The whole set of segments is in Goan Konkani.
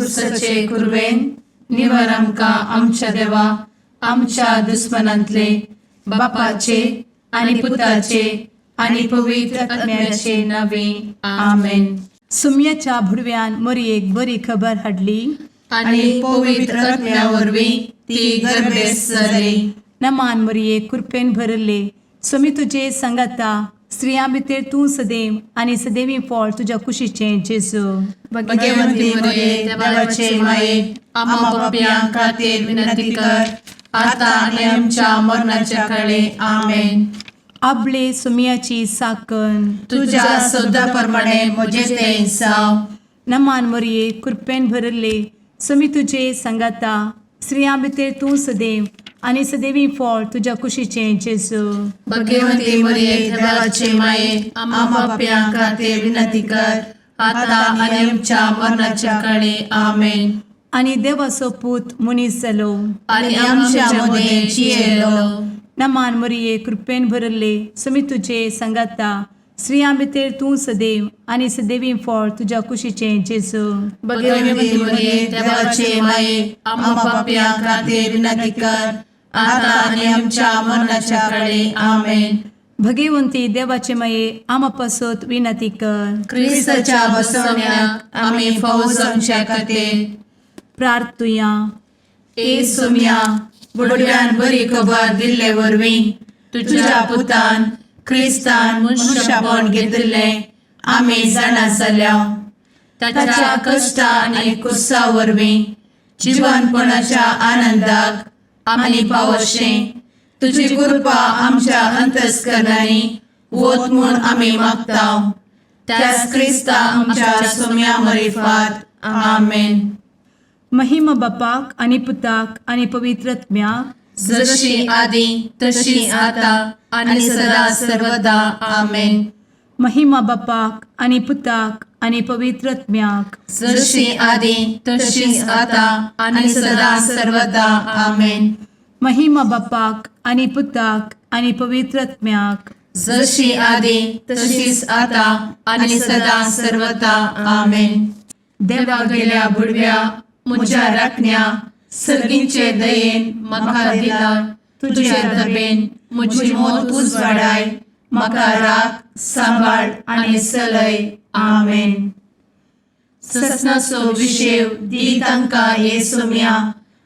कुर्साचे कुरवेन निवर आमकां आमच्या देवा आमच्या दुस्मनांतले बापाचे आनी पुताचे आनी पवित्र आत्म्याचे नावे. आमेन. सुम्याच्या भुडव्यान मोरयेक बरी खबर हाडली. आनी पवित्र आत्म्या वरवीं ती गर्भेस्त जाली. नमान मोरये, कृपेन भरले, स्वामी तुजे सांगाता. स्त्रियां भितर तूं सदैव आनी सदैवी फळ तुज्या कुशीचें जेजू. भगवंती मरिये, देवाचे माये, आम्हा पापयां खातीर विनंती कर, आता आनी आमच्या मरणाच्या काळी. आमेन. आबले सुम्याची साकन. तुझ्या शब्दा प्रमाणे म्हजे ते जावं. नमान मोरये, कृपेन भरले, स्वामी तुजे सांगाता. स्त्रियां भितर तूं सदैव आनी सदैवी फळ तुज्या कुशीचें जेजू. भगवंती मरिये, देवाचे माये, आम्हा पापयां खातीर विनंती कर, आता आनी आमच्या मरणाच्या काळी. आमेन. आनी देवाचो पूत मनीस जालो आनी आमच्या मदें जियेलो. नमान मोरये, कृपेन भरले, स्वामी तुजे सांगाता. स्त्रियां भितर तूं सदैव आनी सदैवी फळ तुज्या कुशीचें जेजू. भगवंती मरिये, देवाचे माये, आम्हा पापयां खातीर विनंती कर, आता आनी आमच्या मरणाच्या काळी. आमेन. भगवंती देवाचे माये, आमा पासत विनंती कर. क्रिस्ताच्या बसवण्याक आमी फावो जावच्या खातीर. प्रार्थुया. ए सोम्या, बुडव्यान बरी खबर दिल्ले वरवीं तुझ्या पुतान क्रिस्तान मनुष्यपण घेतिल्लें आमी जाणा जाल्या. ताच्या कश्टा आनी कुर्सा वरवीं जिवनपणाच्या आनंदाक आमी पावशें तुजी कृपा आमच्या अंतस्करणांनी वत म्हूण आमी मागता, त्याच क्रिस्ता आमच्या सोम्या मरिफात. आमेन. महिमा बापाक आनी पुताक आनी पवित्र आत्म्याक. जशी आदी तशी आता आणि सदा सर्वदा. आमेन. महिमा बापाक आनी पुताक आनी पवित्र आत्म्याक. जशी आदी तशीच आता आणि सदा सर्वदा. आमेन. महिमा बापाक आनी पुताक आनी पवित्र आत्म्याक. जशी आदी तशीच आता आणि सदा सर्वदा. आमेन. देवा गेल्या बुडव्या म्हज्या राखण्या, सर्गींचे दयेन म्हाका दिला तुझे दबेन म्हजी मोत उजवाडाय, म्हाका राख, सांबाळ आनी चलय. आमेन. ससनाचो विशेव दी तांकां हे सोम्या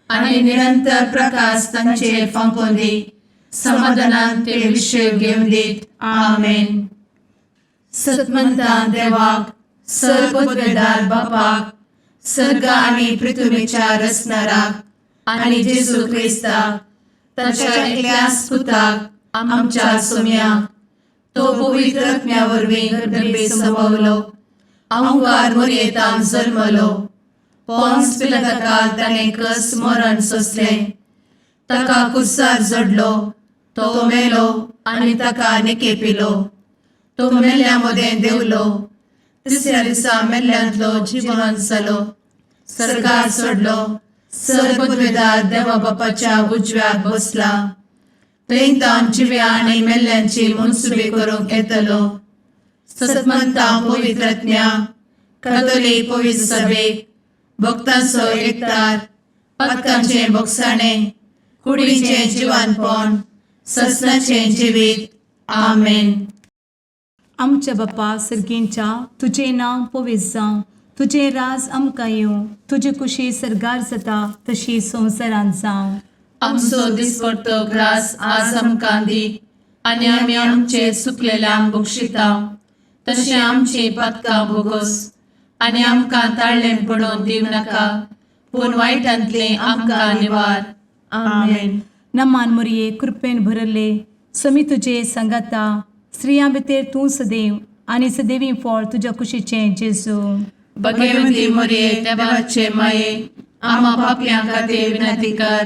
आनी निरंतर प्रकाश तांचेर फांकोवन दी. समाधानान ते विशेव घेवन दीत. आमेन. सतमंतान देवाक, सर्वपदवेदार बापाक, सर्ग आनी पृथ्वीच्या रचणाराक आनी जेजू क्रिस्ताक ताच्या एकल्याच पुताक आमच्या सोम्याक, तो पवित्र आत्म्या वरवीं गर्भे संभवलो, अंकार मोरयेतान जल्मलो, पोन्स पिलाताकाल ताणें कस मरण सोंसलें, ताका कुर्सार जडलो, तो मेलो आनी ताका निकेपिलो, तो मेल्ल्या मदें देंवलो, तिसऱ्या दिसा मेल्ल्यांतलो जिवन जालो, सर्गार चडलो, सर्वपदवेदार देवा बापाच्या उजव्याक बसला, थंय तावन जिव्या आनी मेल्ल्यांची मनसुबी करूंक येतलो. सतमंता पवित्रज्ञा कथोलीक पवित्र सभेक, भक्तांचो एकतार, पातकांचें भोगसाणें, कुडीचें जिवानपण, ससनाचें जिवीत. आमेन. आमच्या बापा सर्गींच्या, तुजें नांव पवित्र जावं, तुजें राज आमकां येवं, तुजी कुशी सर्गार जाता तशी संवसारांत जावं. आमचो दिसपडतो ग्रास आज आमकां दी आनी आमी आमचे चुकलेल्यांक बक्षिता तशें आमची पातकां भोगोस आनी आमकां ताळ्ळें पडोवन दिवं नाका, पूण वायटांतलें आमकां निवार. आमेन. नमान मोरये, कृपेन भरले, समी तुजे सांगाता. स्त्रियां भितर तूं सदैव आनी सदैवी फळ तुज्या कुशीचें जेजू. भगवती मोरये, देवाचे माये, आम्हा पापयां खातीर विनंती कर,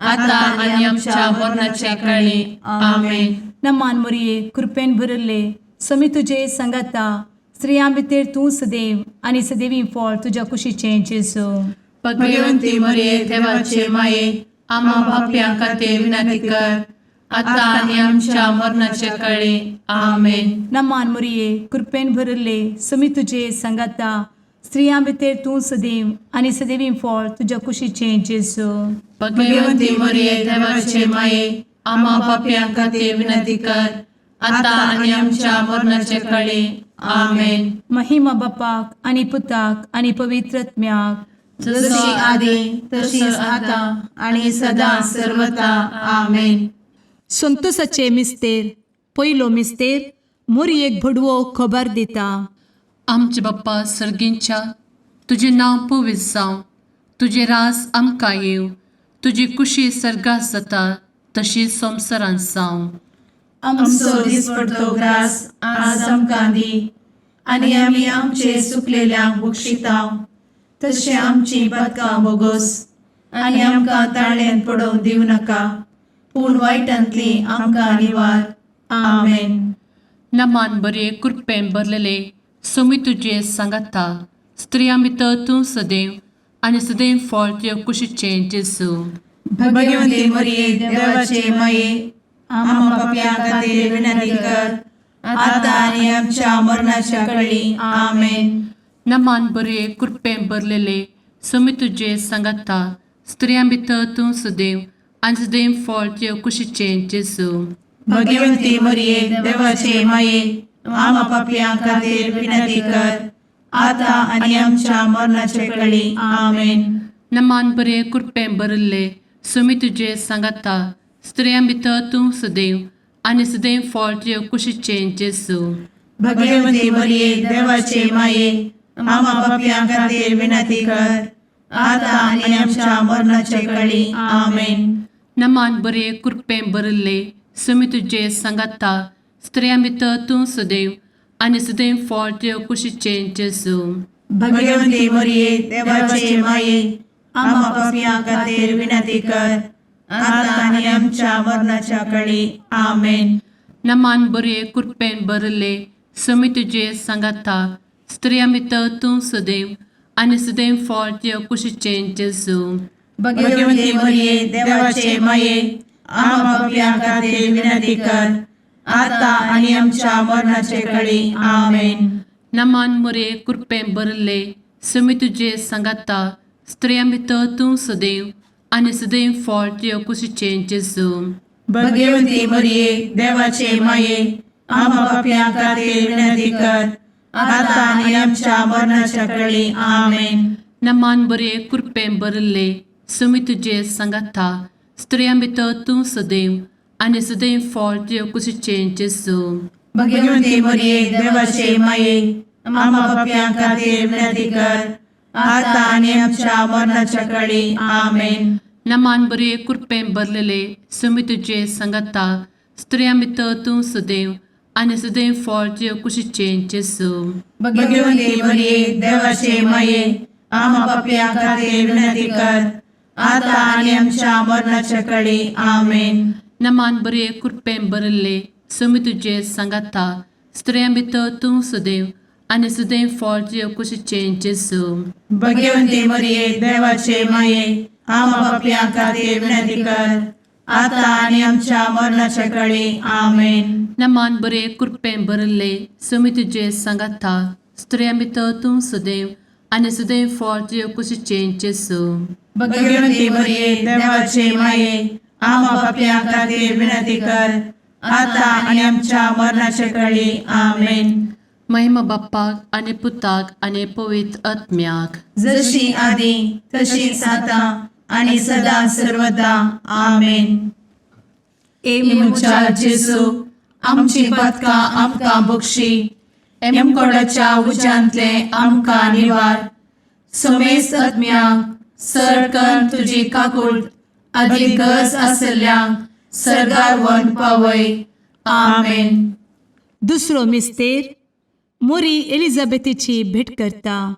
आता आनी आमच्या मरणाच्या काळी. आमेन. नमान मोरये, कृपेन भरले, समी तुजे सांगाता. स्त्रियां भितर तूं सदैव आनी सदैवी फळ तुज्या कुशीचें जेजू. भगवती मोरये, देवाचे माये, आम्हा पापयां खातीर विनंती कर, आता आनी आमच्या मरणाच्या काळी. आमेन. नमान मोरये, कृपेन भरले, समी तुजे सांगाता. स्त्रियां भितर तूं सदैव आनी सदैवी फळ तुज्या कुशीचें जेजू. भगवती मरिये, देवाचे माये, आम्हा पापयां खातीर विनंती कर, आता आनी आमच्या मरणाचे कळी. आमेन. महिमा बापाक आनी पुताक आनी पवित्र आत्म्याक. जशी आदी तशीच आता आणि सदा सर्वता. आमेन. संतोषाचे मिस्तेर. पयलो मिस्तेर, मोरयेक भडवो खबर दिता. आमचे बाप्पा सर्गींच्या, तुजें नांव पवित्र जावं, तुजें रास आमकां येवं, तुजी कुशी सर्गात जाता तशी संवसारांत जावं. आमचो दिसपडतो ग्रास आज आमकां दी आनी आमी आमचे सुकलेल्यांक बक्षितांव तशें आमची पदकां बोगोस आनी आमकां ताळ्यान पडोवंक दिवं नाका, पूण वायटांतली आमकां निवार. आमेन. नमान बरे, कृपेन भरलेले, सोमी तुजे सांगाता, स्त्रियां भितर तूं सदैव आनी सदैव फळ तुजे कुशीचें जेजू. भगवती मरिये, देवाचे माये, आम्हा पापयां खातीर विनंती कर, आता आनी आमच्या मरणाच्या कळी. आमेन. नमान बरे, कृपेन भरलेले, सोमी तुजे सांगाता, स्त्रियां भितर तूं सदैव आनी सदैव फळ तुजे कुशीचें जेजू. भगवती मरिये, देवाचे माये, आम्हा पापयां खातीर विनंती कर, आता आनी आमच्या मरणाचे कळी. आमेन. नमान बरे, कृपेन भरिल्ले, सोमी तुजे सांगाता, स्त्रियां भितर तूं सदैव आनी सदैव फळ तुजे कुशीचें जेजू. भगवती मरिये, देवाचे माये, आम्हा पापयां खातीर विनंती कर, आता आनी आमच्या मरणाचे कळी. आमेन. नमान बरे, कृपेन भरिल्ले, सोमी तुजे सांगाता, स्त्रियां भितर तूं सदैव आनी सदैव फळ तुजे कुशीचें जेजू. भगवती मरिये, देवाचे माये, आम्हा पापयां खातीर विनंती कर, आता आनी आमच्या मरणाच्या कळी. आमेन. नमान बरे, कृपेन भरिल्ले, सोमी तुजे सांगाता, स्त्रियां भितर तूं सदैव आनी सदैव फळ तुजे कुशीचें जेजू. भगवती मरिये, देवाचे माये, आम्हा पापयां खातीर विनंती कर, आता आनी आमच्या मरणाचे कळी. आमेन. नमान मोरे, कृपेन भरिल्ले, सोमी तुजे सांगाता, स्त्रियां भितर तूं सदैव आनी सदैव फळ तुजे कुशीचें जेजू. भगवती मरिये, देवाचे माये, आम्हा पापयां खातीर विनंती कर, आता आनी आमच्या मरणाच्या कळी. आमेन. नमान बरे, कृपेन भरिल्ले, सोमी तुजे सांगाता, स्त्रियां भितर तूं सदैव आनी सदैव फळ तुजे कुशीचें जेजू. भगवती मरिये, देवाचे माये, आम्हा पापयां खातीर विनंती कर, आता आनी आमच्या मरणाच्या कळी. आमेन. नमान बरे, कृपेन भरलेले, सोमी तुजे सांगाता, स्त्रियां भितर तूं सदैव आनी सदैव फळ तुजे कुशीचें जेजू. भगवती मरिये, देवाचे माये, आम्हा पापयां खातीर विनंती कर, आता आनी आमच्या मरणाच्या कळी. आमेन. नमान बरे, कृपेन भरिल्ले, सोमी तुजे सांगाता, स्त्रियां भितर तूं सदैव आनी सदैव फळ तुजे कुशीचें जेजू. भगवती मरिये, देवाचे माये, आम्हा पापयां खातीर विनंती कर, आता आनी आमच्या मरणाच्या कळी. आमेन. नमान बरे, कृपेन भरिल्ले, सोमी तुजे सांगाता, स्त्रियां भितर तूं सदैव आनी सदैव फळ तुजे कुशीचें जेजू. भगवती मरिये, देवाचे माये, आम्हा पापयां खातीर विनंती कर, आता आनी आमच्या मरणाच्या कळी. आमेन. महिमा बाप्पाक आनी पुताक आनी पवित्र आत्म्याक. जशी आदी तशीच आता आणि सदा सर्वदा. आमेन. ए म्हज्या जेजू, आमची पदकां आमकां बक्षी, एमकोडाच्या उज्यांतले आमकां निवार, समेस्त आत्म्यांक सरकन तुजी काकूट आदी गरज आसल्ल्यांक सर्गार वन पावय. आमेन. दुसरो मिस्तेर, मोरी एलिझाबेथीची भेट करता.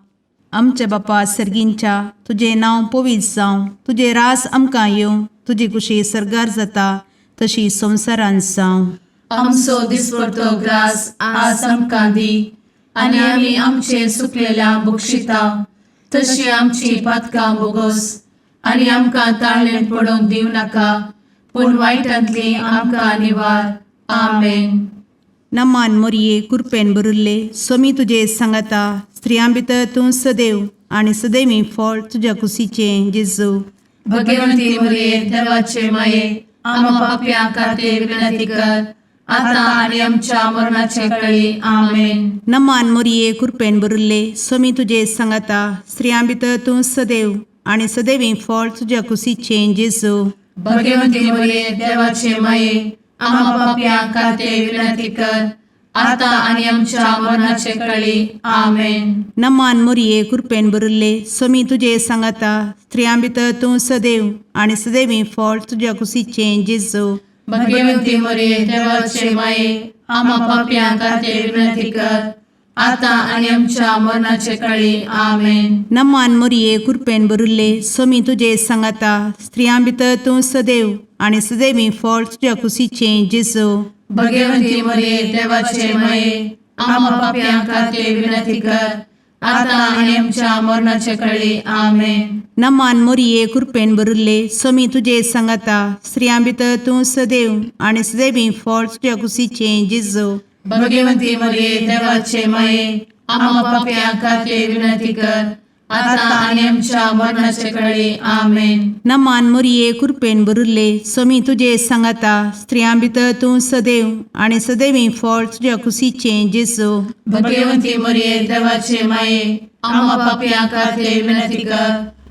आमच्या बापा सर्गींच्या, तुजें नांव पवित्र जावं, तुजें रास आमकां येवं, तुजी कुशी सर्गार जाता तशी संवसारांत जावं. आमचो दिसपडतो ग्रास आज आमकां दी आनी आमी आमचे सुकलेल्या बक्षिता तशी आमची पातकां बोगोस आनी आमकां ताळ्ळें पडोवंक दिवं नाका, पूण वायटांतली आमकां निवार. आमेन. नमान मोरये, कुरपेन भरिल्ले, स्वामी तुजे सांगाता, स्त्रियां भितर तूं सदैव आनी सदैवी फळ तुज्या कुशीचें जेजू. भगवंती मरिये देवाचे माये, आम्हा पापयां खातीर विनंती कर, आता आनी आमच्या मरणाचे कळी. आमेन. नमान मोरये, कृपेन भरिल्ले, स्वामी तुजे सांगाता. स्त्रियां भितर तूं सदैव आनी सदैवी फळ तुज्या कुशीचें जेजू. भगवंती मरिये देवाचे माये, आम्हा पापयां खातीर विनंती कर, आता आनी आमच्या मरणाचे कळी. आमेन. नमान मोरये, कृपेन भरिल्ले, स्वामी तुजे सांगाता. स्त्रियां भितर तूं सदैव आनी सदैवी फळ तुज्या कुशीचें जेजू. भगवंती मरिये देवाचे माये, आम्हा पापयां खातीर विनंती कर, आता आनी आमच्या मरणाचे कळी. आमेन. नमान मोरये, कृपेन भरिल्ले, स्वामी तुजे सांगाता. स्त्रियां भितर तूं सदैव आनी सदैवी फळ तुज्या कुशीचें जेजू. भगवंती मरिये देवाचे माये, आम्हा पापयां खातीर विनंती कर, आता आनी आमच्या मरणाचे कळी. आमेन. नमान मोरये, कृपेन भरिल्ले, स्वामी तुजे सांगाता. स्त्रियां भितर तूं सदैव आनी सदैवी फळ तुज्या कुशीचें जेजू. भगवंती मरिये देवाचे माये, आम्हा पापयां खातीर विनंती कर, आता आनी आमच्या मरणाचे कळी. आमेन. नमान मोरये, कृपेन भरिल्ले, स्वामी तुजे सांगाता. स्त्रियां भितर तूं सदैव आनी सदैवी फळ तुज्या कुशीचें जेजू. भगवंती मरिये देवाचे माये, आम्हा पापयां खातीर विनंती कर,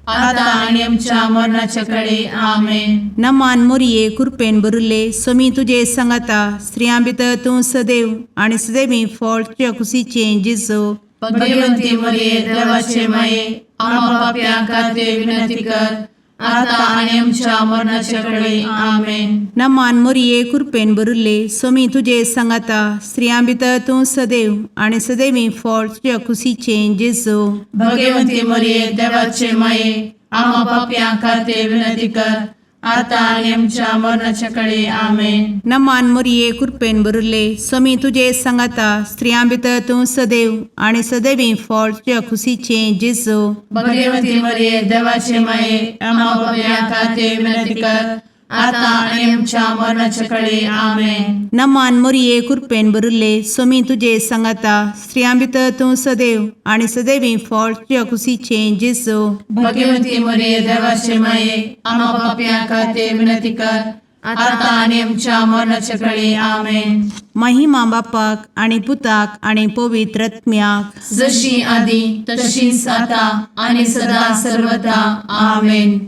आता आनी आमच्या मरणाचे कळी. आमेन. नमान मोरये, कृपेन भरिल्ले, स्वामी तुजे सांगाता. स्त्रियां भितर तूं सदैव आनी सदैवी फळ तुज्या कुशीचें जेजू. भगवंती मरिये देवाचे माये, आम्हा पापयां खातीर विनंती कर, आता आनी आमच्या मरणाचे कळी. आमेन. नमान मोरये, कृपेन भरिल्ले, स्वामी तुजे सांगाता. स्त्रियां भितर तूं सदैव आनी सदैवी फळ तुज्या कुशीचें जेजू. भगवंती मरिये देवाचे माये, आम्हा पापयां खातीर विनंती कर, आता आनी आमच्या मरणाच्या कळी. आमेन. नमान मोरये, कृपेन भरिल्ले, स्वामी तुजे सांगाता. स्त्रियां भितर तूं सदैव आनी सदैवी फळ तुज्या कुशीचें जेजू. भगवंती मरिये देवाचे माये, आम्हा पापयां खातीर विनंती कर, आता आनी आमच्या मरणाच्या कळी. आमेन. नमान मोरये, कृपेन भरिल्ले, स्वामी तुजे सांगाता. स्त्रियां भितर तूं सदैव आनी सदैवी फळ तुज्या कुशीचें जेजू. भगवंती मरिये देवाचे माये, आम्हा पापयां खातीर विनंती कर, आता आनी आमच्या मरणाच्या कळी. आमेन. महिमा बापाक आनी पुताक आनी पवित्र आत्म्याक, जशी आदी तशीच आता आनी सदा सर्वदा. आमेन.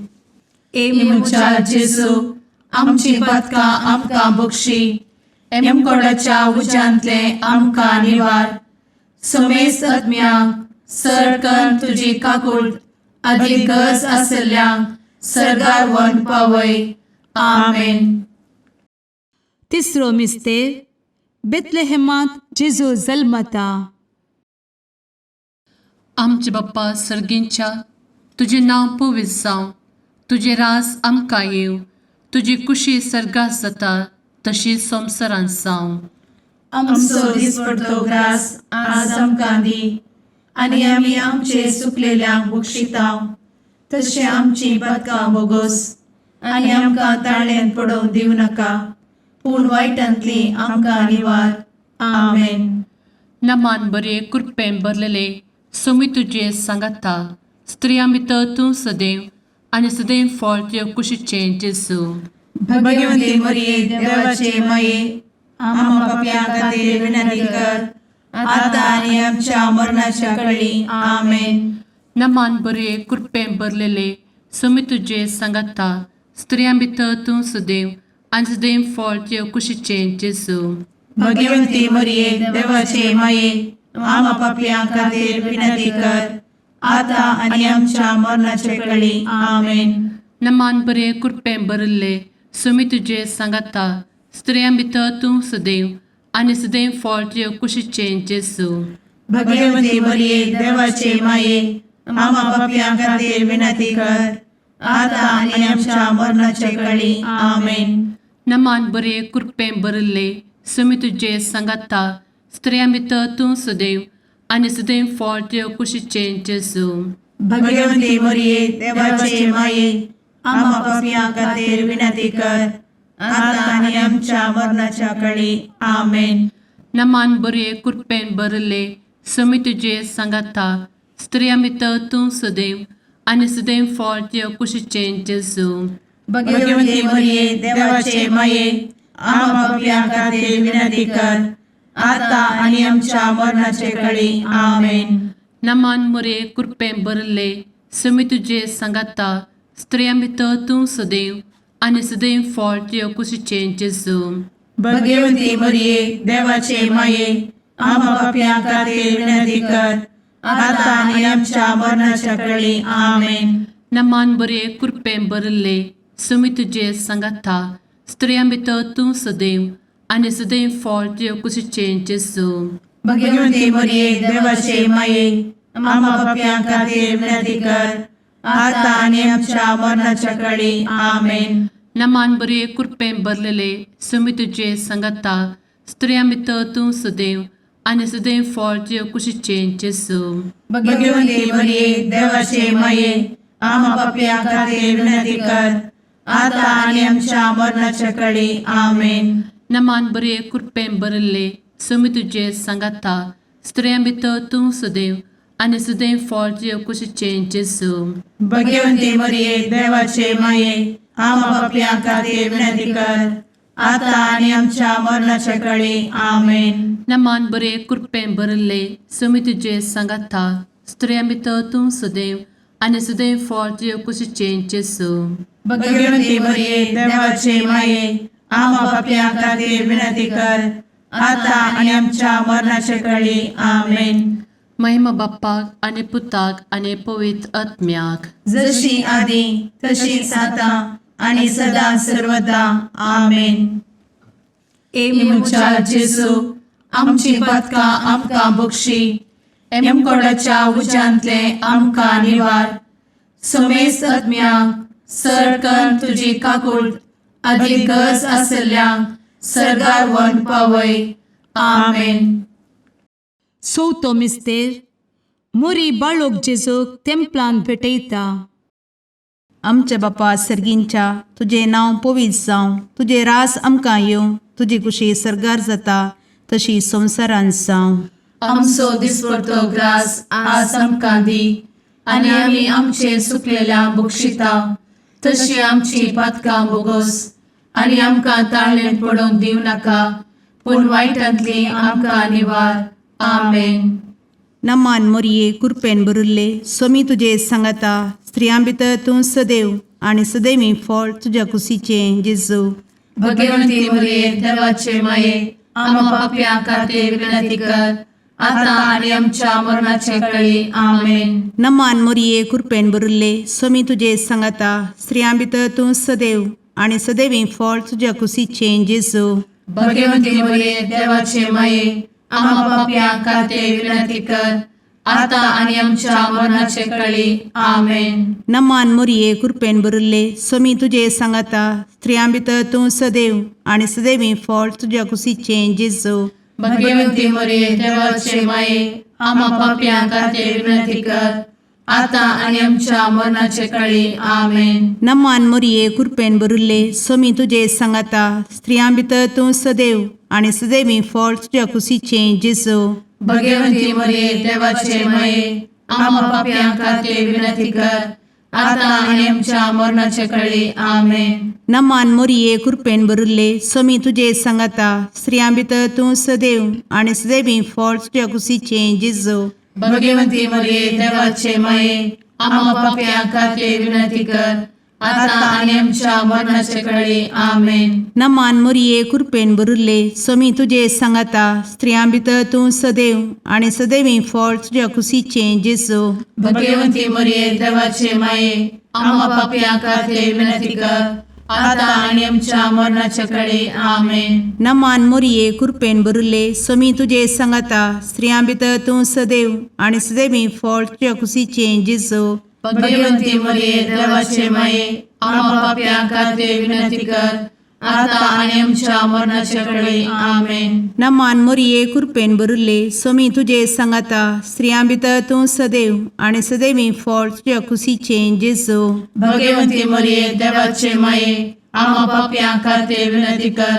ए म्हज्या जेजू, आमची पातकां आमकां बक्षी, एमकोडाच्या उज्यांतले आमकां निवार, समेस्त आत्म्यांक सरकन तुजी काकूट आदी गरज आसल्ल्यांक सर्गार व्हरून पावय. आमेन. तिसरो मिस्तेर, बेतलेहेमांत जेजू जल्मता. आमचे बाप्पा सर्गींच्या, तुजें नांव पवित्र जावं, तुजें राज आमकां येवं, तुजी कुशी सर्गात जाता तशी संवसारांत जावं. आमचो दिसपडतो ग्रास आज आमकां दी, आनी आमी आमचे सुकलेल्यांक बक्षितांव, तशें आमची पातकां बोगोस, आनी आमकां ताळ्यांत पडोवंक दिवं नाका, पूण वायटांतली आमकां निवार. आमेन. नमान बरे, कृपेन भरलेले, सोमी तुजे सांगाता, स्त्रियां भितर तूं सदैव आनी सदैव फळ तुजे कुशीचें जेजू. भगवंती मरिये देवाचे माये, आम्हा पापयां खातीर विनंती कर, आता आनी आमच्या मरणाच्या कळी. आमेन. नमान बरे, कृपेन भरलेले, सोमी तुजे सांगाता, स्त्रियां भितर तूं सदैव आनी सदैव फळ तुजे कुशीचें जेजू. भगवंती मरिये देवाचे माये, आम्हा पापयां खातीर विनंती कर, आता आनी आमच्या मरणाच्या कळी. आमेन. नमान बरे, कृपेन भरिल्ले, सोमी तुजे सांगाता, स्त्रियां भितर तूं सदैव आनी सदैव फळ तुजे कुशीचें जेजू. भगवंती मरिये देवाचे माये, आम्हा पापयां खातीर विनंती कर, आता आनी आमच्या मरणाच्या कळी. आमेन. नमान बरे, कृपेन भरिल्ले, सोमी तुजे सांगाता, स्त्रियां भितर तूं सदैव आनी सदैव फळ तुजे कुशीचें जेजू. भगवंती मरिये देवाचे माये, आम्हा पापयां खातीर विनंती कर, आता आनी आमच्या मरणाच्या कळी. आमेन. नमान बरे, कृपेन भरिल्ले, समी तुजे सांगाता स्त्रियां भितर तूं सदैव आनी सदैव फळ तुज्या कुशीचें जेजू. भगवती मरिये, देवाचे माये, आम्हा पापयां खातीर विनंती कर, आता आनी आमच्या मरणाचे कळी. आमेन. नमान मुरे कृपें भरले, समी तुजे सांगाता स्त्रियां भितर तूं सदैव आनी सदैव फळ तुज्या कुशीचें जेजू. भगवती मरिये, देवाचे माये, आम्हा पापयां खातीर विनंती कर, आता आनी आमच्या मरणाच्या कळी. आमेन. नमान बरे कृपें भरले, समी तुजे सांगाता स्त्रियां भितर तूं सदैव आनी सदैव फळ तुज्या कुशीचें जेजू. भगवती मरिये, देवाचे माये, आम्हा पापयां खातीर विनंती कर, आता आनी आमच्या मरणाच्या कळी. आमेन. नमान बरे कृपें भरलेले, समी तुजे सांगाता स्त्रियां भितर तूं सदैव आनी सदैव फळ तुज्या कुशीचें जेजू. भगवती मरिये, देवाचे माये, आम्हा पापयां खातीर विनंती कर, आता आनी आमच्या मरणाच्या कळी. आमेन. नमान बरे कृपें भरले, समी तुजे सांगाता स्त्रियां भितर तूं सदैव आनी सदैव फळ तुज्या कुशीचें जेजू. भगवती मरिये, देवाचे माये, आम्हा पापयां खातीर विनंती कर, आता आनी आमच्या मरणाच्या कळी. आमेन. नमान बरे कृपें भरले, समी तुजे सांगाता स्त्रियां भितर तूं सदैव आनी सदैव फळ तुज्या कुशीचें जेजू. भगवती मरिये, देवाचे माये, आम्हा पापयां खातीर विनंती कर, आता आनी आमच्या मरणाच्या कळी. आमेन. महिमा बाप्पाक आनी पुताक आनी पवित्र आत्म्याक, जशी आदी तशीच आता आणि सदा सर्वदा. आमेन. ए म्हज्या जेजू, आमची पातकां आमकां बक्षी, एमकोडाच्या उज्यांतले आमकां निवार, समेस्त आत्म्यांक सरकन तुजी काकूळ आदी गरज आसल्ल्यांक सर्गार व्हरून पावय. आमेन. चवथो मिस्तेर. मुरी बाळोक जेजूक तेंपलान भेटयता. आमच्या बापा सर्गींच्या, तुजें नांव पवित्र जावं, तुजें रास आमकां येवं, तुजी कुशी सर्गार जाता तशी संवसारांत जावं. आमचो दिसपडतो ग्रास आज आमकां दी आनी आमी आमचे सुकलेल्या बक्षिता तशी आमची पातकां बोगोस आनी आमकां ताळणेंत पडोवंक दिवं नाका, पूण वायटांतली आमकां निवार. आमेन. नमान मोरये, कुरपेन भरिल्ले, सोमी तुजे सांगाता, स्त्रियां भितर तूं सदैव आनी सदैवी फळ तुज्या कुशीचें जेजू. भगवंती मरिये, देवाचे माये, आम्हा पापयां खातीर विनंती कर, आता आनी आमच्या मरणाचे कळी. आमेन. नमान मोरये, कुरपेन भरिल्ले, सोमी तुजे सांगाता, स्त्रियां भितर तूं सदैव आनी सदैवी फळ तुज्या कुशीचें जेजू. भगवंती मरिये, देवाचे माये, आम्हा पापयां खातीर विनंती कर, आता आनी आमच्या मरणाचे कळी. आमेन. नमान मोरये, कुरपेन भरिल्ले, सोमी तुजे सांगाता, स्त्रियां भितर तूं सदैव आनी सदैवी फळ तुज्या कुशीचें जेजू. भगवंती मरिये, देवाचे माये, आम्हा पापयां खातीर विनंती कर, आता आनी आमच्या मरणाचे कळी. आमेन. नमान मोरये, कुरपेन भरिल्ले, सोमी तुजे सांगाता, स्त्रियां भितर तूं सदैव आनी सदैवी फळ तुज्या कुशीचें जेजू. भगवंती मरिये, देवाचे माये, आम्हा पापयां खातीर विनंती कर, आता आनी आमच्या मरणाचे कळी. आमेन. नमान मोरये, कुरपेन भरिल्ले, सोमी तुजे सांगाता, स्त्रियां भितर तूं सदैव आनी सदैवी फळ तुज्या कुशीचें जेजू. भगवंती मरिये, देवाचे माये, आम्हा पापयां खातीर विनंती कर, आता आनी आमच्या मरणाचे कळी. आमेन. नमान मोरये, कुरपेन भरिल्ले, सोमी तुजे सांगाता, स्त्रियां भितर तूं सदैव आनी सदैवी फळ तुज्या कुशीचें जेजू. भगवंती मरिये, देवाचे माये, आम्हा पापयां खातीर विनंती कर, आता आनी आमच्या मरणाचे कळी. आमेन. नमान मोरये, कुरपेन भरिल्ले, सोमी तुजे सांगाता, स्त्रियां भितर तूं सदैव आनी सदैवी फळ तुज्या कुशीचें जेजू. भगवंती मरिये, देवाचे माये, आम्हा पापयां खातीर विनंती कर, आता आनी आमच्या मरणाचे कळी. आमेन. नमान मोरये, कुरपेन भरिल्ले, सोमी तुजे सांगाता, स्त्रियां भितर तूं सदैव आनी सदैवी फळ तुज्या कुशीचें जेजू. भगवंती मरिये, देवाचे माये, आम्हा पापयां खातीर विनंती कर,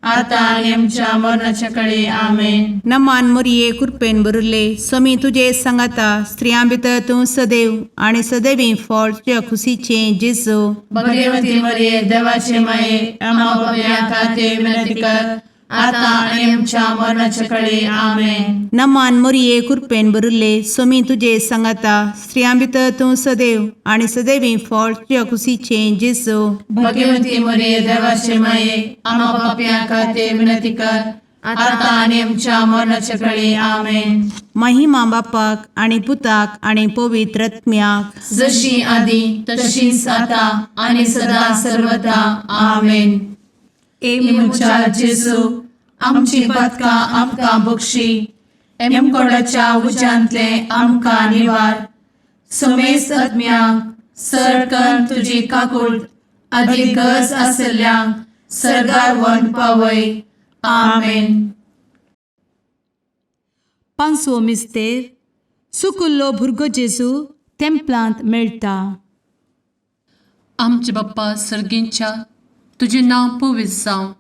आतां आनी आमच्या मरणाच्या कडे आमेन. नमान मोरये, कृपेन भरिल्ले, स्वामी तुजे सांगाता. स्त्रियां भितर तूं सदैव आनी सदैवी फळ तुज्या खुशीचें जेजू. भगवती मरिये, देवाचे माये, आम्हा पापयां खातीर विनंती कर, आतां आनी आमच्या मरणाच्या कडे आमेन. नमान मोरये, कृपेन भरिल्ले, स्वामी तुजे सांगाता. स्त्रियां भितर तूं सदैव आनी सदैवी फळ तुज्या खुशीचें जेजू. भगवती मरिये, देवाचे माये, आम्हा पापयां खातीर विनंती कर, आतां आनी आमच्या मरणाच्या कडे आमेन. महिमा बापाक आनी पुताक आनी पवित्र आत्म्याक. जशी आदी तशीच आता आणि सदा सर्वदा आमेन. ए म्हज्या जेजू, आमची पदकां आमकां बक्षी, एमकोडाच्या उज्यांतले आमकां निवार, समेस्त आत्म्यांक सरकन तुजी काकूळ आदी गरज आसल्ल्यांक सरगार वन पावय. आमेन. पांचवो मिस्तेर, सुकुल्लो भुरगो जेजू तेंपलांत मेळटा. आमचे बाप्पा सर्गींच्या, तुजें नांव पवित्र जावं,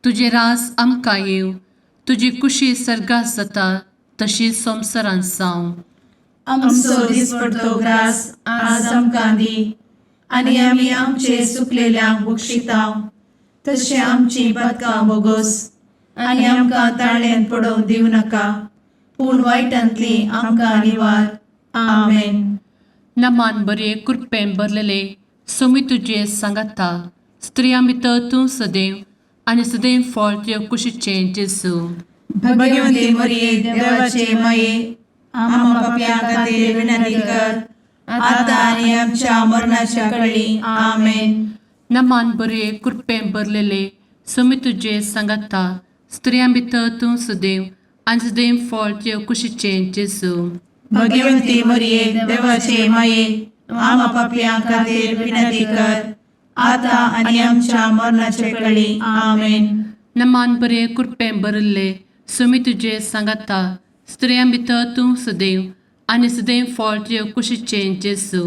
तुजें रास आमकां येवं, तुजी कुशी सर्गात जाता तशी संवसारांत जावं. आमचो दिसपडतो ग्रास आज आमकां दी, आनी आमी आमचे सुकलेल्यांक बक्षितांव, तशें आमची पदकां बोगोस, आनी आमकां ताळ्यान पडोवंक दिवं नाका, पूण वायटांतली आमकां निवार. आमेन. नमान बरे, कृपेन भरलेले, सोमी तुजे सांगाता. स्त्रियां भितर तूं सदैव आनी सदैव फळ तुज्या कुशीचें जेजू. भगवती मरिये, देवाचे माये, आम्हा पापयां खातीर विनंती कर, आतां आनी आमच्या मरणाच्या कळी. आमेन. नमान बरे, कृपेन भरलेले, सोमी तुजे सांगाता. स्त्रियां भितर तूं सदैव आनी सदैव फळ तुज्या कुशीचें जेजू. भगवती मरिये, देवाचे माये, आम्हा पापयां खातीर विनंती कर, आतां आनी आमच्या मरणाचे कळी. आमेन. नमान बरे, कृपेन भरिल्ले, सुमी तुजे सांगाता. स्त्रियां भितर तूं सदैव आनी सदैव फळ तुज्या कुशीचें जेजू.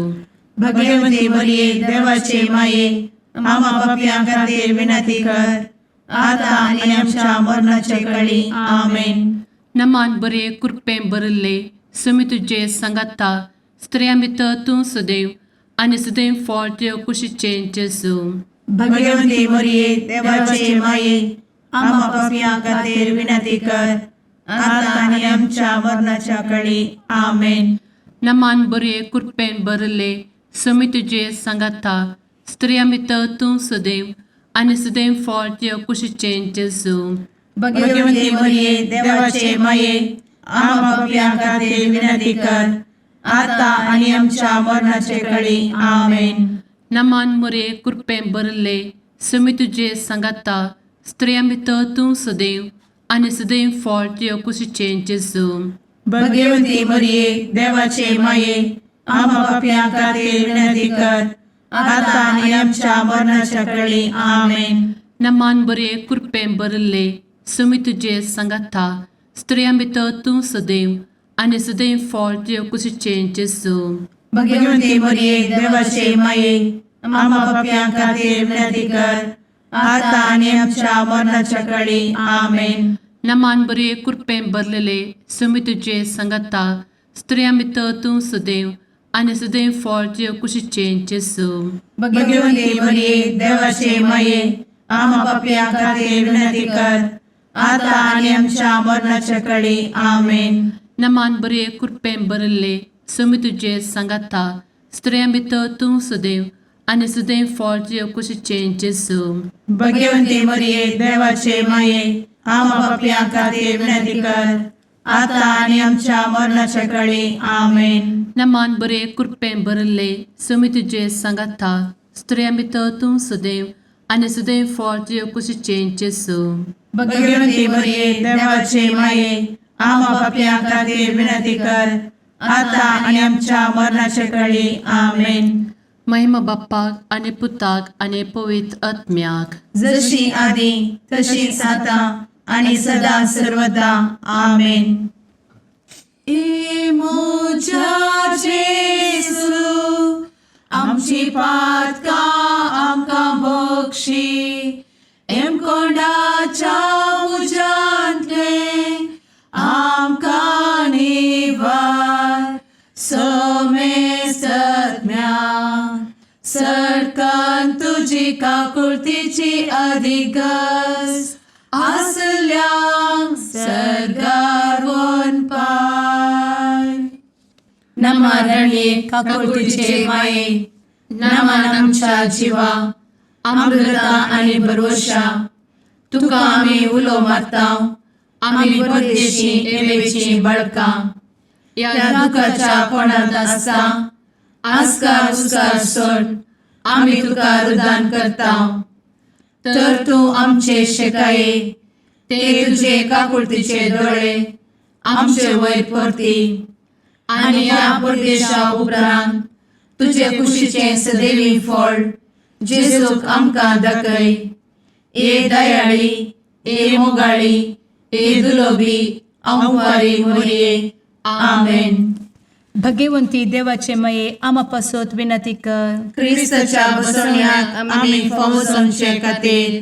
भगवती मरिये, देवाचे माये, आम्हा पापयां खातीर विनंती कर, आतां आनी आमच्या मरणाचे कळी. आमेन. नमान बरे, कृपेन भरिल्ले, सुमी तुजे सांगाता. स्त्रियां भितर तूं सदैव आनी सदैव फळ तुज्या कुशीचें जेजू. भगवती मरिये, देवाचे माये, आम्हा पापयां खातीर विनंती कर, आतां आनी आमच्या मरणाच्या कळी. आमेन. नमान बरे, कृपेन भरिल्ले, सुमी तुजे सांगाता. स्त्रियां भितर तूं सदैव आनी सदैव फळ तुज्या कुशीचें जेजू. भगवती मरिये, देवाचे माये, आम्हा पापयां खातीर विनंती कर, आतां आनी आमच्या मरणाचे कळी. आमेन. नमान मोरे, कृपेन भरिल्ले, सुमी तुजे सांगाता. स्त्रियां भितर तूं सदैव आनी सदैव फळ तुज्या कुशीचें जेजू. भगवती मरिये, देवाचे माये, आम्हा पापयां खातीर विनंती कर, आतां आनी आमच्या मरणाच्या कळी. आमेन. नमान बरे, कृपेन भरिल्ले, सुमी तुजे सांगाता. स्त्रियां भितर तूं सदैव आनी सदैव फळ तुज्या कुशीचें जेजू. भगवती मरिये, देवाचे माये, आम्हा पापयां खातीर विनंती कर, आतां आनी आमच्या मरणाच्या कळी. आमेन. नमान बरे, कृपेन भरलेले, सुमी तुजे सांगाता. स्त्रियां भितर तूं सदैव आनी सदैव फळ तुज्या कुशीचें जेजू. भगवती मरिये, देवाचे माये, आम्हा पापयां खातीर विनंती कर, आतां आनी आमच्या मरणाच्या कळी. आमेन. नमान बरे, कृपेन भरिल्ले, सुमी तुजे सांगाता. स्त्रियां भितर तूं सदैव आनी सदैव फळ तुज्या कुशीचें जेजू. भगवती मरिये, देवाचे माये, आम्हा पापयां खातीर विनंती कर, आतां आनी आमच्या मरणाच्या कळी. आमेन. नमान बरे, कृपेन भरिल्ले, सुमी तुजे सांगाता. स्त्रियां भितर तूं सदैव आनी सदैव फळ तुज्या कुशीचें जेजू. भगवती मरिये, देवाचे माये, आम्हा पापयां खातीर विनंती कर, आतां आनी आमच्या मरणाच्या कळी. आमेन. महिमा बाप्पाक आनी पुताक आनी पवित्र आत्म्याक. जशी आदी तशीच आतां आणि सदा सर्वदा. आमेन. ए म्हज्या जेजू, आमची पातकां आमकां बक्षी, एमकोंडाच्या तुजी काकुळतीची अधिक गरज आसल्यांक सर्गार वनपाय. नमा रणये काकुळतीचे माये, नमन आमच्या जिवा, अमृता आनी भरवशा, तुका आमी उलो मारता, आमी परदेशी एवेची बळकां ह्या दुखाच्या कोणांत आसता आस्कार उस्कार सोड आमी तुका रुदान करता. तर तूं आमचे शेकाये ते तुजे काकुळतीचे दोळे आमचे वयर परती आनी ह्या परदेशा उपरांत तुजे कुशीचें सदैवी फळ जेजूक आमकां दाखय. ए दयाळी, ए मोगाळी, ए दुलोबी अंवारी मोरये. आमेन. भगवंती देवाचे मये आमा पासत विनंती कर. क्रिस्ताच्या बसवण्याक आमी फावो जावचे खातीर.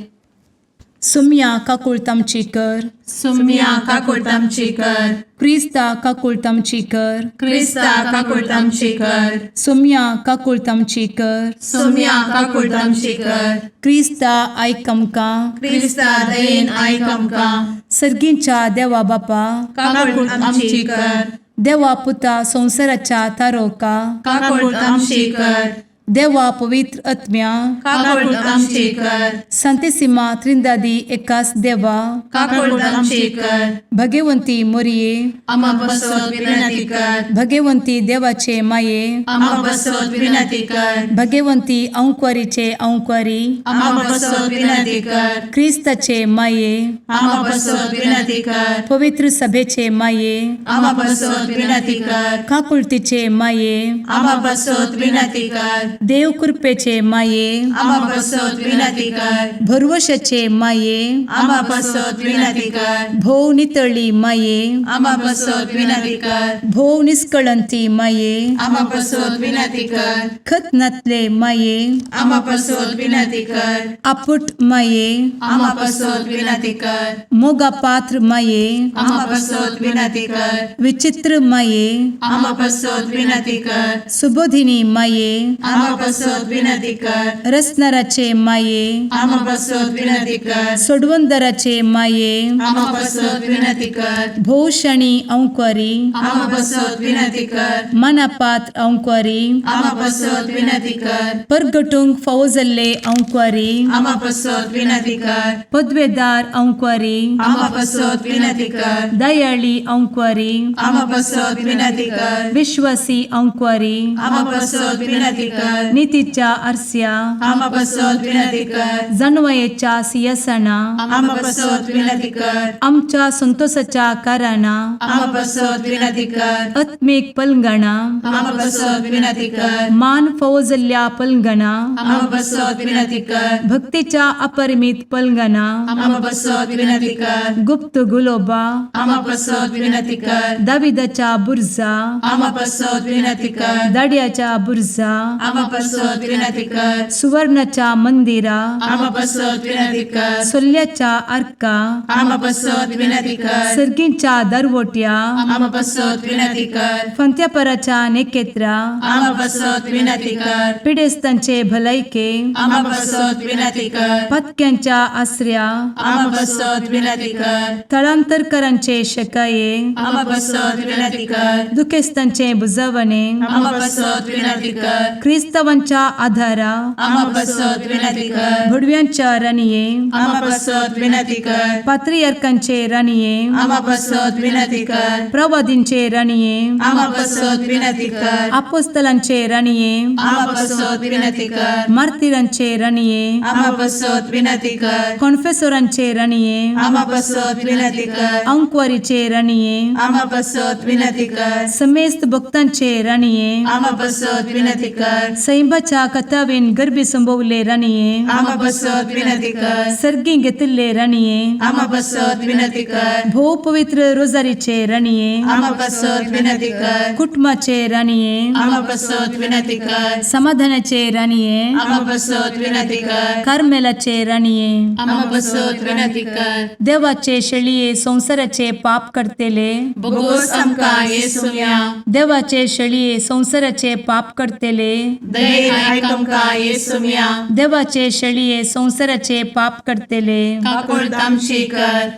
सुम्या काकुळत आमची कर. सुम्या काकुळट आमची कर. क्रिस्ता काकुळत आमची कर. क्रिस्ता काकुळट आमची कर. सुम्या काकुळत आमची कर. सुम्या काकुळट आमची कर. क्रिस्ता आयक आमकां. क्रिस्ता दयेन आयक आमकां. सर्गींच्या देवा बापा, काकुळट आमची कर. देवा पुता संवसाराच्या तारोका, काकुळट आमची कर. देवा पवित्र आत्म्या, काकुळट आमची कर. संतेसिमा त्रिंदादी एकास देवा, काकुळट आमची कर. भगवंती मोरये, आमा बसत विनंती कर. भगवंती देवाचे माये, आमा बसत विनंती कर. भगवंती अंक्वारीचे अंक्वारी, आमा बसत विनंती कर. क्रिस्ताचे माये, आमा बसत विनंती कर. पवित्र सभेचे माये, आमा बसत विनंती कर. काकुळतीचे माये, आमा बसत विनंती कर. देव कृपेचे माये, आमा बसत विनंती कर. भरवशाचे माये, आमा बसत विनंती कर. भोव नितळी माये, आमा बसत विनंती कर. भोव निस्कळंती माये, आमा बसत विनंती कर. खत नातले माये, आमा बसत विनंती कर. आपुट माये, आमा बसत विनंती कर. मोगा पात्र माये, आमा बसत विनंती कर. विचित्र माये, आमा बसत विनंती कर. सुबोधिनी माये, आमा बसत विनंती कर. रसनाराचे माये, आमा बसत विनंती कर. सोडवंदराचे माये, आमा बसत विनंती कर. भोवशणी अंक्वारी, आमा बसत विनंती कर. मनापात्र अंक्वारी, आमा बसत विनंती कर. परगटूंक फावो जाल्ले अंक्वारी, आमा बसत विनंती कर. पदवेदार अंक्वारी, आमा बसत विनंती कर. दयाळी अंक्वारी, आमा बसत विनंती कर. विश्वासी अंक्वारी, आमा बसत विनंती कर. नितीच्या आरस्या, आमा बसत विनंती कर. जानवयेच्या सियासना, आमा बसत विनंती कर. आमच्या संतोषाच्या कारणां, आमा बसत विनंती कर. आत्मीक पलंगणा, आमा बसत विनंती कर. मान फावो जाल्ल्या पलंगणा, आमा बसत विनंती कर. भक्तीच्या अपरिमित पलंगणा, आमा बसत विनंती कर. गुप्त गुलोबा, आमा बसत विनंती कर. दाविदाच्या बुर्जा, आमा बसत विनंती कर. दाड्याच्या बुर्जा, आमा बसत विनंती कर. सुवर्णाच्या मंदिरा, आमा बसत विनंती कर. सोल्ल्याच्या आर्का, आमा बसत विनंती कर. सर्गींच्या दरवट्या, आमा बसत विनंती कर. फंत्यापराच्या नेकेत्रा, आमा बसत विनंती कर. पिडेस्तांचे भलायके, आमा बसत विनंती कर. पत्क्यांच्या आसऱ्या, आमा बसत विनंती कर. थळांतरकरांचे शकाये, आमा बसत विनंती कर. दुखेस्तांचे बुजवणे, आमा बसत विनंती कर. क्रिस्तावांच्या आधारा, आमा बसत विनंती कर. भुडव्यांच्या राणये, आमा बसत विनंती कर. पात्रियार्कांचे राणये, आमा बसत विनंती कर. प्रवादींचे राणये, आमा बसत विनंती कर. आपोस्तलांचे राणये, आमा बसत विनंती कर. मार्तिरांचे राणये, आमा बसत विनंती कर. कॉन्फेसोरांचे राणये, आमा बसत विनंती कर. अंक्वारीचे राणये, आमा बसत विनंती कर. समेस्त भक्तांचे राणये, आमा बसत विनंती कर. सैंबाच्या कथावेन गर्भी संभवले राणये, आमा बसत विनंती कर. सर्गी घेतिल्ले राणये, आमा बसत विनंती कर. भोव पवित्र रोजारीचे राणये, आमा बसत विनंती कर. कुटुंबाचे राणये, आमा बसत विनंती कर. समाधानाचे राणये, आमा बसत विनंती कर. कार्मेलाचे राणये, आमा बसत विनंती कर. देवाचे शेळये संवसाराचे पाप करतेले, बोगोस आमकां येसुया. देवाचे शेळये संवसाराचे पाप करतेले, दयेन आयक आमकां येसुम्या. देवाचे शेळये संवसाराचे पाप करतले, काकुळट आमची कर.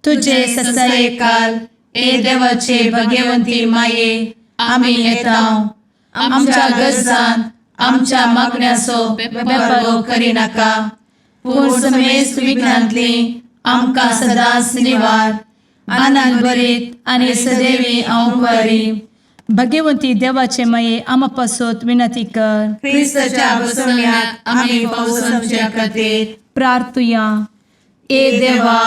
तुझे तुझे ससाये ससायकाल ए देवाचे भगवंती माये, आमी येता आमच्या गरजान आमच्या मागण्याचो बेपर्वो करिनाका, पूण समेस्त विघ्नांतली आमकां सदांच निवार. आनंद भरीत आनी सदैवी अंवकारी भगवंती देवाचे माये, आमा पासत विनंती कर. क्रिस्ताच्या बसवण्याक आमी पावसाच्या खातीर प्रार्थुया. ए देवा,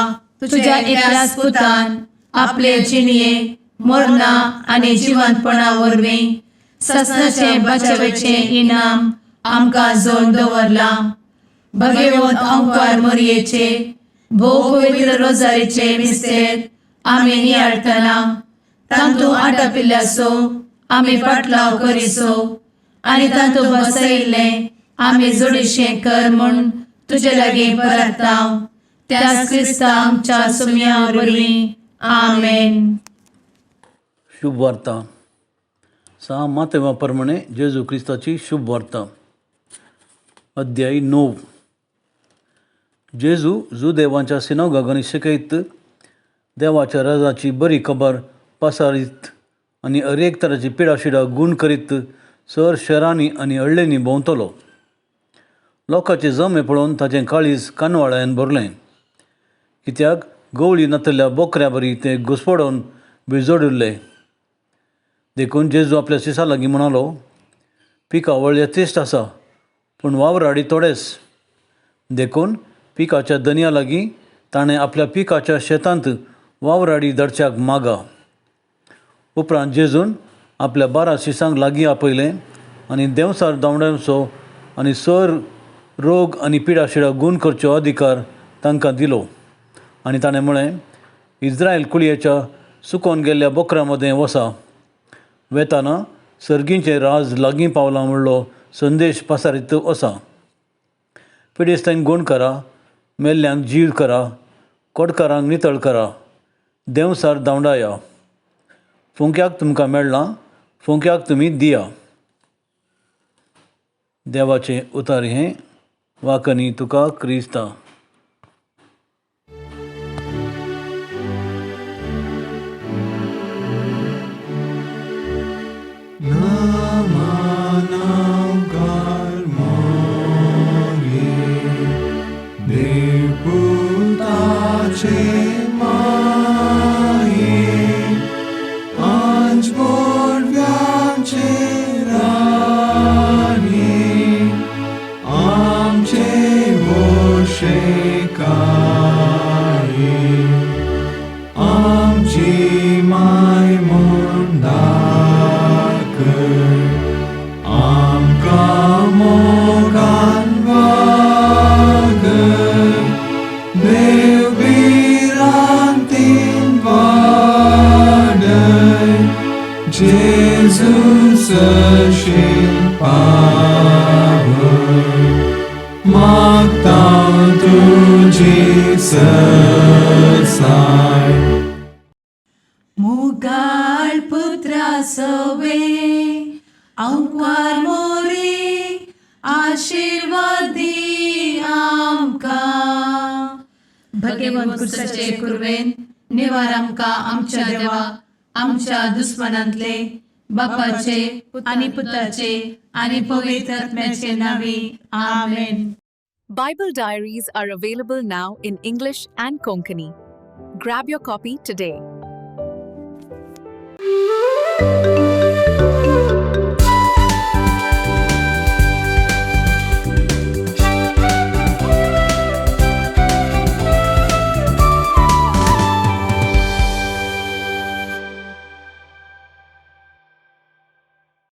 तुझ्या एकल्याच पुतान आपले जिणये मरणा आनी जिवंतपणा वरवीं ससनाचे बचावेचें इनाम आमकां जोड दवरलां. भगवंत अंकार मोरयेचे भोव पवित्र रोजारीचे मिस्तेर आमी नियाळटना तांतू आटापिल्ल्याचो आमी पाटलाव करिसो आनी तांतू बसयिल्लें आमी जोडीशें कर म्हूण तुजे लागीं परताव, त्याच क्रिस्ता आमच्या सुम्या वरवीं. आमेन. शुभ वार्ता. सा मातेवा प्रमाणे जेजू क्रिस्ताची शुभ वार्ता. अध्याय 9. जेजू जुदेवांच्या सिनोगागांनी शिकयत, देवाच्या राजाची बरी खबर पसारीत आनी हर एक तराची पिडाशिडा गूण करीत सर शहरांनी आनी हळ्ळेंनी भोंवतलो. लोकांचे जमे पळोवन ताचें काळीज कानवाळ्यान भरलें, कित्याक गवळी नातल्या बोकऱ्या बरी ते घुसपडोवन भिजोडिल्ले. देखून जेजू आपल्या शिसा लागीं म्हणालो, पिकावळ यथेश्ट आसा पूण वावराडी थोडेच. देखून पिकाच्या दनया लागीं ताणें आपल्या पिकाच्या शेतांत वावराडी धाडच्याक मागा. उपरांत जेजून आपल्या 12 शिसांक लागीं आपयलें आनी देंवसार धांवड्यांचो आनी सर रोग आनी पिडाशिडा गूण करचो अधिकार तांकां दिलो. आनी ताणें म्हळें, इस्रायल कुळयेच्या सुकोन गेल्ल्या बोकऱ्यां मदें वसा. वेताना सर्गींचें राज लागीं पावलां म्हणलो संदेश पसारीत वसा. पिडेस्तांक गूण करा, मेल्ल्यांक जीव करा, कोटकारांक नितळ करा, देंवसार धांवडाया. फुंक्याक तुमकां मेळ्ळां, फुंक्याक तुमी दिया. देवाचें उतार हें. वाकनी तुका क्रिस्ता. मुगाळ पुत्रा सवे अंकार मोरे, आशिर्वादी आमकां. भगवंत कुर्साचे कुर्वेन निवार आमकां आमच्या देवा, आमच्या दुस्मनांतले. बापाचे आनी पुताचे आनी पवित्र आत्म्याचे नावे. आमेन. Bible Diaries are available now in English and Konkani. Grab your copy today.